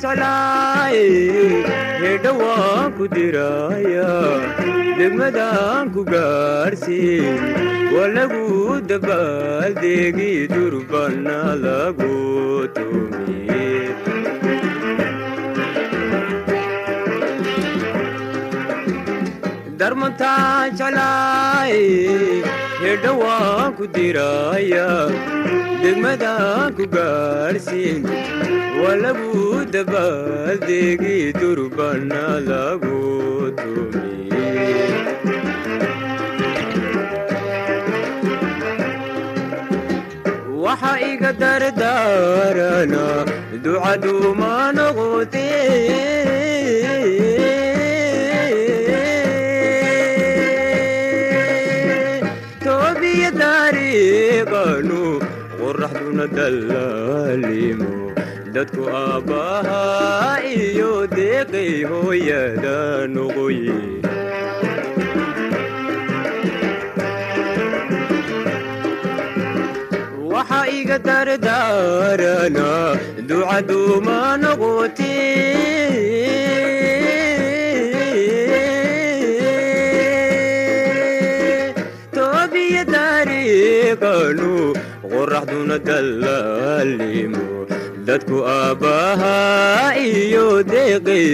Jeclaay hedha waan ku diraya, degmadaan ku gaarsiin, waa lagu dabaaldegi, durbana lagu tumiye. Darmantaan jeclaay hedha waan ku diraya, degmadaan ku gaarsiin, waa lagu dabaaldegi, durbana lagu tumiye. Waxa iga dardaarana ducaduma noqote. Toobiya dariiqanu qoraxduna dallaalimo, dadku aabbaha iyo deeqay hooyada noqoye. Waxa iga dardaarana ducaduma noqote. Toobiya dariiqanu qoraxduna dallaalimo, dadku aabbaha iyo deeqay.